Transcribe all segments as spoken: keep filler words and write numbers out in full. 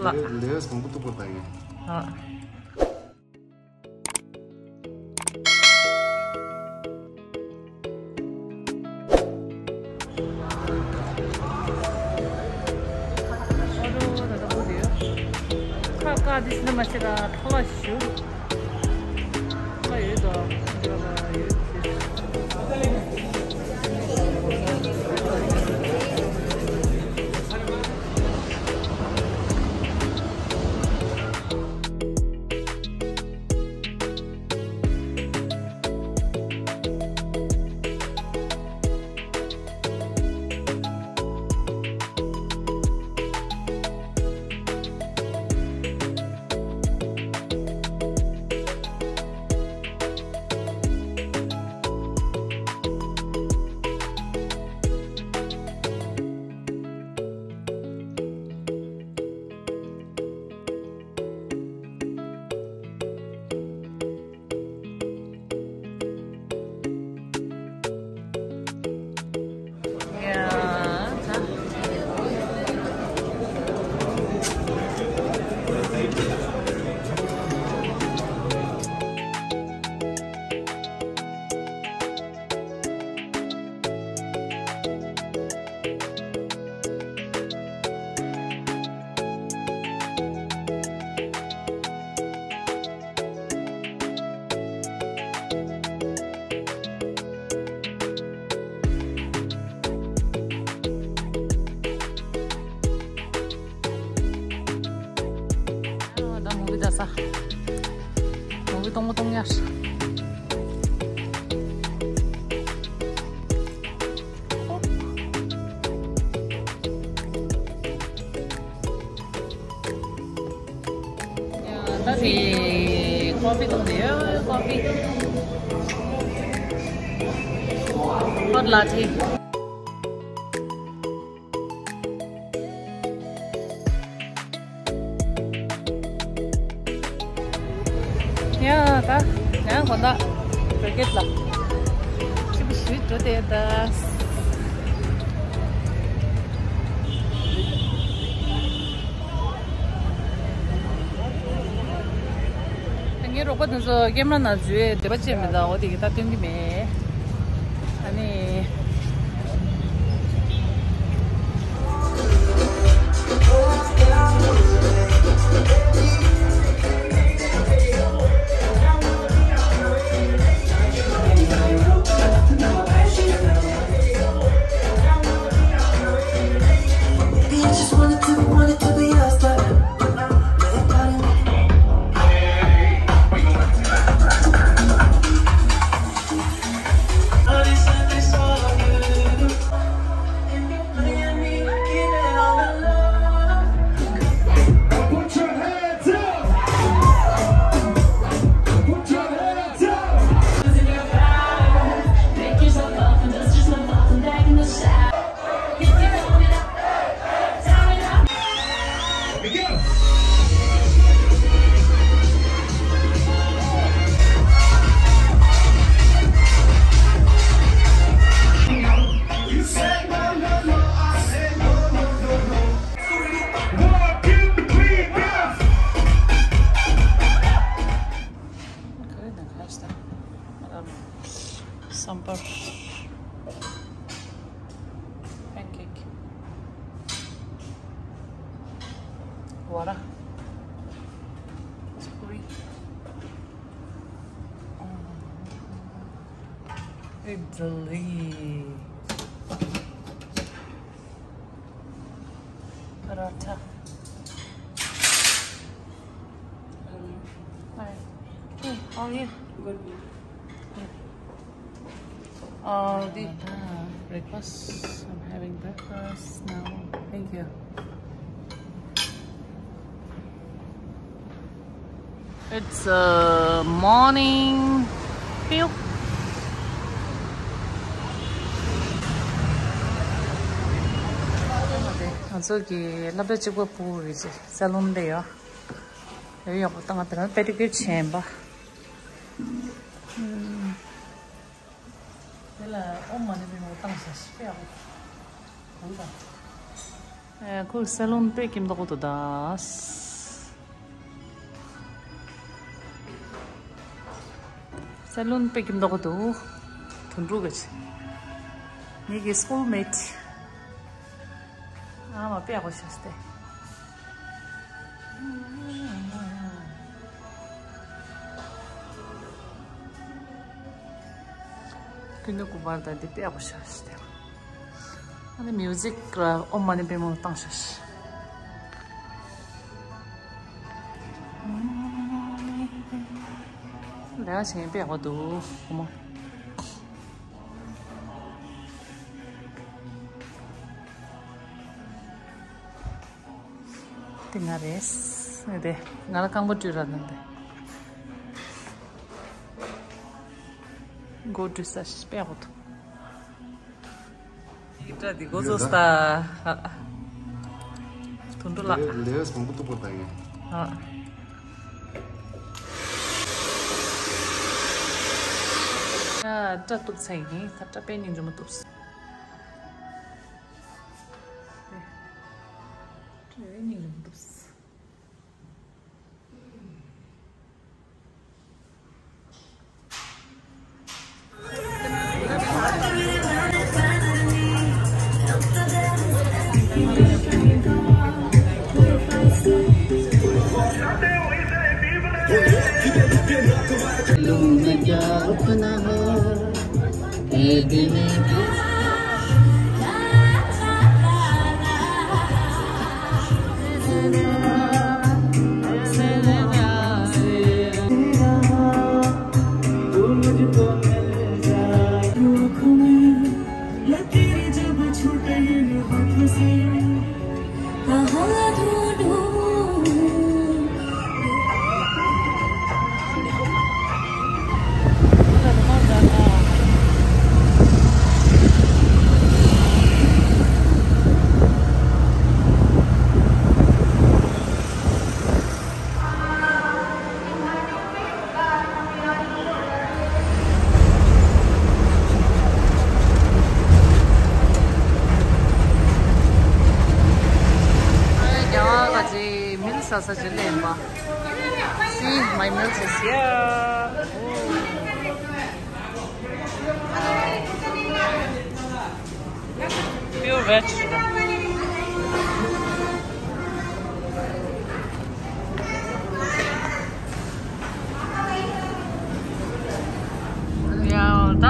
ལེ་ལེ་ཡས་མང་པོ་གཏུག་པ་དང་ཡིན། ཨ། ཁ་ཁ་འདི་སྣ་མ་ཤེས་ར་ཁ་ལ་ཞུ། ཁ་ཡོད་དོ། འདི་ལ་ཡོད་དེ། ད་མུ་བི་ད་ས། མུ་བི་གཏོང་མོ་གཏོང་ཡར། ད་དེ་ཀོ་ཕི་གཏོང་དེ་ཡོད། ཀོ་ཕི། ཧོ་ཊི་ལ་ཊེ། ཡ་ད་ཡང་དགོང་དག་བོད་སྐད་ལ་ཅི་བ་ཞུས་འགྲོ་དེ་ད། ངའི་རོགས་པ་དེ་ཚོ་ཀེམ་ར་ནང་འཛུལ་བའི་འདོད་པ་ཅན་མི་འདུག་འོ་དེ་གི་ད་སྟོན་གི་མེད། ཨ་ནི། ས་འབར། པན་ཀེག་བ་ར། ཆུ་ཀུ་རི། ཨིད་ལི། པ་ར་ཐ། Hi. Hey, how are you? Good. Uh, the breakfast. I'm having breakfast now. Thank you. It's a morning view. ང་ཚོ་གི་སློབ་གྲྭ་གཅིག་པ་ཕྲུ་གུ་གི་སེ་ལུན་དེ་ཡོད། ཡོད་ཡག་པོ་བཏང་། དེ་ལ་པེ་ཌི་ཀིའུར་བྱས་པ། དེ་ལ་ཨོམ་མ་ནི་པི་མོ་བཏང་ཤག་ཤི་པེ་ཡག་པོ། ཨེ། ཁོ་སེ་ལོན་དཔེ་ཀྱི་མདོག་ཏུ་ད། སེ་ལོན་དཔེ་ཀྱི་མདོག་ཏུ། དུད་འགྲོ་གི་ཆེ། ངེད་ཀྱི་སྐུལ་མེད། ཨ་མ་དཔེ་ཡག་པོ་ཤོད་སྟེ། ཀུན་ཏུ་ཀུ་བར་ད་འདི་དཔེ་ཡག་པོ་ཤར་ཞིག་དེ། ཨ་ནི་མིའུ་ཟིག་ལ་ཨོཾ་མ་ཎི་པདྨེ་ཧཱུྃ་བཏང་ཤག་ལས་ཀ་བྱེད་མཁན་དཔེ་ཡག་པོ་འདུག་བུ་མོ། དེ་ང་རེད། དེ་ང་ལ་རྐང་པ་བཀྲུས་ར་ནང་དེ། མགོ་བཀྲུས་ས་ཞིག་དཔེ་ཡག་པོ་འདུག་སྐྲ་འདི་མགོ་ཚོས་ད། དུད་འགྲོ་ལགས། ལས་ལས་བཟང་པོ་འདུག་པ་ད་ཡིན། ཨ། ཡ། སྐྲ་གཏུབ་ཚར་ཡིན། ད་སྐྲ་དཔེ་སྙིང་རྗེ་མོ་གཏུབས། སྐྲ་དཔེ་སྙིང་རྗེ་མོ་གཏུབས། རྒྱ་གར་ག་ཚོད་མིལ་ཟ་ས་ཅིག་ལེན་པ། See, my milk is here. Ooh. Pure veg. ཡ། ད་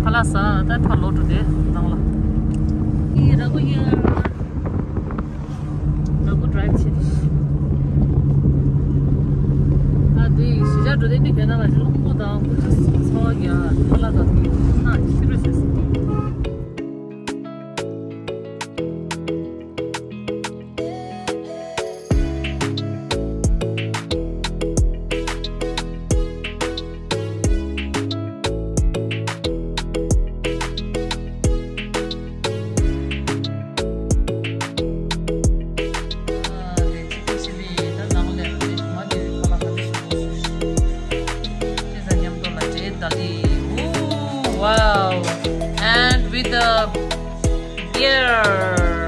ཁ་ལག་ཟ་ད་ཕར་ལོག་འགྲོ་དེ་ནང་ལ། ཨི་ར་གོ་ཡ། ལ་གུ་ཌ་རའིབ་བྱེད་དེ། ཨ་དེ་གཞིས་ཆགས་འགྲོ་དེ་ནི་བོད་ནང་ལ་གློག་མོ་དང་ཀུ་ཅི་ཚོ་ཡ་ཁ་ལག་དང་དེ་ན་ཤི་རུ་བྱེད་སོང་། Wow! And with the beer.